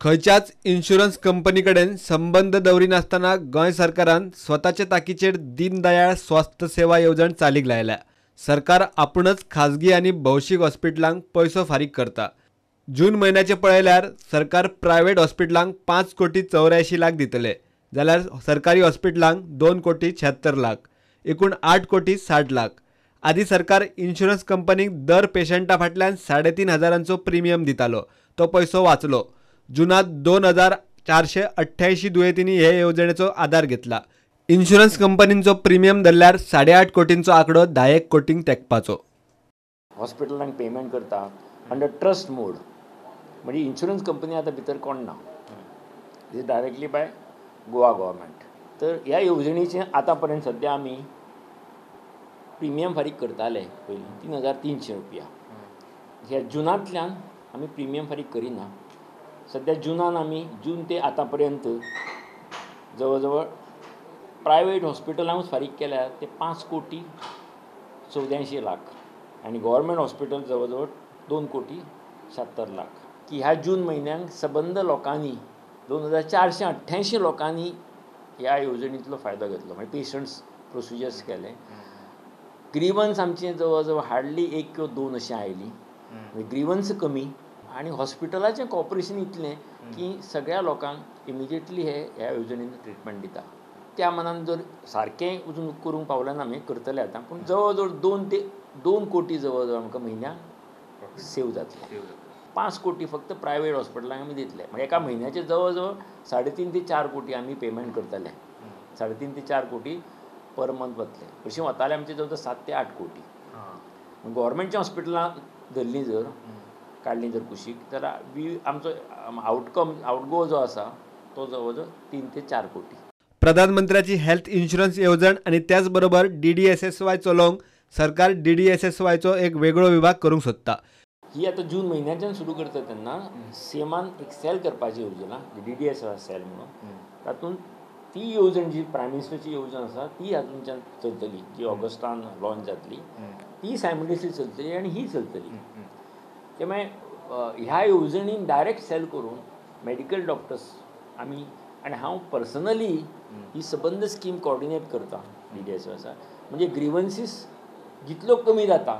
खंयच्याच insurance company कडेन संबंद दवरिनासतना गोंय सरकारान स्वताचे ताकीचेर दीनदयाळ स्वास्थ्य सेवा येवजण चालीक लायल्या. सरकार आपूणच खाजगी आनी भौशीक हॉस्पिटलांक पयसो फारीक करता. जून म्हयन्याचे पळयल्यार सरकार प्रायव्हेट हॉस्पिटलांक 5 कोटी 84 लाख दितले, जाल्यार सरकारी हॉस्पिटलांक 2 कोटी 76 लाख, एकूण 8 कोटी 60 लाख. आदी सरकार इन्शुरन्स कंपनीक दर पेशंटा फाटल्यान 3,500 हजारांचो प्रिमियम दितालो, तो पैसो वाचलो. जुनात 2,488 दुयेंतींनी हे येवजणेचो आदार घेतला. इन्शुरन्स कंपनींचो प्रिमियम धरल्यार 8.5 कोटींचो आंकडो 10 कोटींक तेंकपाचो. हॉस्पिटलांक पेमेंट करता अंडर ट्रस्ट मोड, म्हणजे इन्शुरन्स कंपनी आतां भितर कोण ना, is directly by Goa government. तर ह्या येवजणेचें आतां पर्यंत सद्या आमी प्रिमियम फारीक करताले पयलीं 3,300 रुपया. ह्या जुनांतल्यान आमी प्रिमियम फारीक करिना. सद्या जुनान आमी जून ते आतां पर्यंत जवळ जवळ प्रायवेट हॉस्पिटलांकूच फारीक केल्यार ते 5 कोटी 84 लाख आनी गव्हर्मेंट हॉस्पिटल जवळ जवळ 2 कोटी 76 लाख. की ह्या जून म्हयन्यांक सबंद लोकांनी 2,488 लोकांनी ह्या येवजणींतलो फायदो घेतलो, म्हणजे पेशंट्स प्रोसिजर्स केले. ग्रीवन्स आमचे जवळ जवळ हार्डली 1 किंवा 2 अशीं आयलीं, म्हणजे ग्रीवन्स कमी आनी हॉस्पिटलाचें कॉपरेशन इतलें की सगळ्या लोकांक इमिजिएटली हे ह्या येवजणेन ट्रिटमेंट दिता. त्या मनान जर सारकें अजून करूंक पावलें ना, आमी करतले आतां, पूण जवळ जवळ 2 ते 2 कोटी जवळ जवळ आमकां म्हयन्याक सेव जातले. 5 कोटी फक्त प्रायवेट हॉस्पिटलांक आमी दितले, म्हणजे एका म्हयन्याचे जवळ जवळ 3.5 ते 4 कोटी आमी पेमेंट करतले. 3.5 ते 4 कोटी पर मंथ वतले. अशीं वताले आमचे जवळ जवळ 7 ते 8 कोटी. गव्हर्मेंटच्या हॉस्पिटलां धरलीं जर काडलीं जर कुशीक जाल्यार आमचो आउटकम आउटगो जो आसा तो जवळ जवळ 3 ते 4 कोटी. प्रधानमंत्र्याची हेल्थ इन्शुरन्स येवजण आनी त्याच बरोबर DDSSY चलोवंक सरकार DDSSYचो एक वेगळो विभाग करूंक सोदता. ही आतां जून म्हयन्याच्यान सुरू करता तेन्ना सीएमान एक सेल करपाची येवजण DDSSY sell म्हणून, तातूंत ती येवजण जी प्रायम मिनिस्टरची येवजण आसा ती हातूंतल्यान चलतली, जी ऑगस्टान लॉन्च जातली ती सायमल्टेनियसली चलतली आनी ही चलतली. त्यामुळे ह्या येवजणीन डायरेक्ट सेल करून मेडिकल डॉक्टर्स आमी, आनी हांव पर्सनली ही सबंद स्कीम कॉर्डिनेट करता DDSSY, म्हणजे ग्रीवन्सीस जितल्यो कमी जाता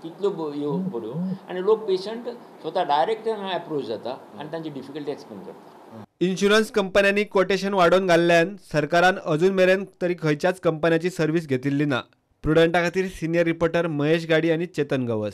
तितल्यो बऱ्यो आनी लोक पेशंट स्वता डायरेक्ट एप्रोच जाता आनी तांची डिफिकल्टी एक्सप्लेन करता. इन्शुरन्स कंपन्यांनी कोटेशन वाडोवन घाल्ल्यान सरकारान अजून मेरेन तरी खंयच्याच कंपन्याची सर्वीस घेतिल्ली ना. प्रुडंटा खातीर सिनियर रिपोर्टर महेश गाडी आनी चेतन गवस.